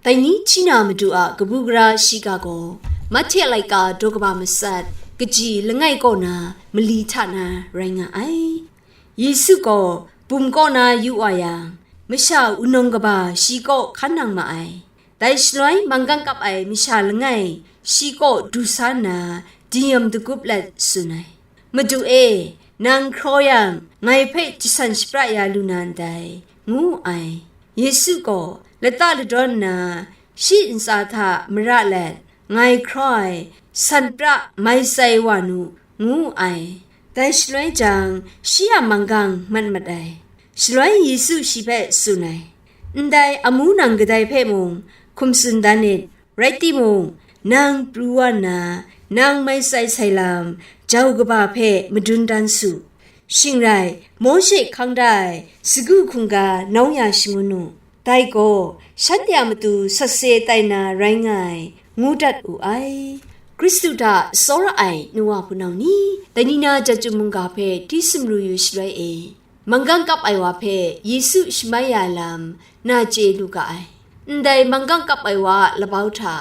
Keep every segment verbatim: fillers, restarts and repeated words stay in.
Dai ni hti na Madu a kabu gara shiga gaw, Mahte laika daw kaba matsat, kaji langai kaw na mali hta na rai nga ai. Yesu gaw bum kaw na yu wa yang, masha wunawng kaba shi kaw hkan nang ma ai. Dai shaloi manggang kap ai masha langai shi kaw du sa nna, diyam dagup let tsun ai, "Madu e, nang hkraw yang, ngai hpe jasan shapra ya lu na ndai," ngu ai. Yesu gaw lata ladawn nna, shi ntsa hta mara let, "Ngai hkraw ai, san pra, mai tsai wa nu," ngu ai. Dai shaloi jang, shi a manggang mat mat ai. Shaloi Yesu shi hpe tsun ai, "Ndai amu nang kadai hpe mung hkum tsun dan it, rai timung, nang pru wa nna, nang mai tsai sai lam jau kaba hpe madun dan su. Shing rai, Mawshe hkang da ai sagu hkungga nawng ya shangun u. Dai gaw, shanhte a matu sakse tai na rai nga ai," ngu dat wu ai. Hkristu hta tsawra ai nu wa hpunau ni, dai ni na Jahtum mungga hpe hti sumru yu shaloi e, manggang kap ai wa hpe Yesu shamai ya ai lam na chye lu ga ai. Ndai manggang kap ai wa a labau hta,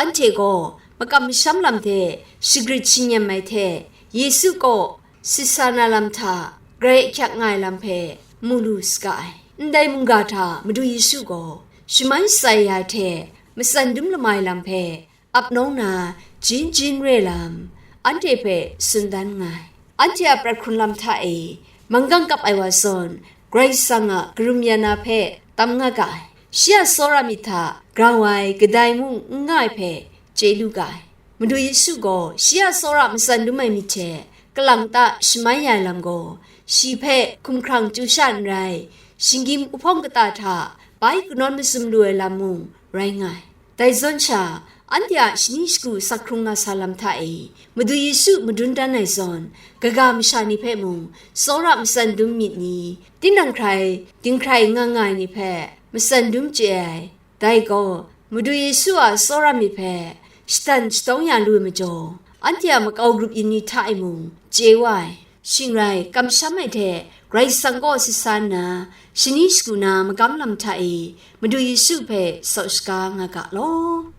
anhte gaw makam masham lam hte shagrit shingnyam ai hte, Yesu kaw sisa na lam hta grai ahkyak nga ai lam hpe mu lu saga ai. Ndai mungga hta Madu Yesu gaw shamai tsai ya ai hte matsan dum lamai lam hpe ap nawng na jin jin re lam, anhte hpe tsun dan nga ai. Anhte a prat hkrun lam hta e manggang kap ai wa zawn, Karai Kasang a karum ya na hpe tam nga ga ai. Shi a tsawra myit hta grau ai kadai mung n nga ai hpe chye lu ga ai. Madu Yesu gaw shi a tsawra matsan dum ai myit hte kalang ta shamai ya ai lam gaw, shi hpe hkumhkrang chyu sha n rai, shinggyim uhpawng kata hta bai kanawn mazum lu ai lam mung rai nga ai. Dai zawn sha, anhte a shani shagu sak hkrung nga sa lam hta e, Madu Yesu madun dan ai zawn, kaga masha ni hpe mung tsawra matsan dum myit ni, tinang hkrai, dinghkrai nga nga ai ni hpe matsan dum chye ai. Dai gaw, Madu Yesu a tsawra myit hpe shadan shatawng ya lu ai majaw, anhte a makau grup yin ni hta e mung chye wa ai. Shing rai, kamsham ai hte Karai Kasang kaw sisa nna, shani shagu na magam lam hta e Madu Yesu hpe saw shaga nga ga law.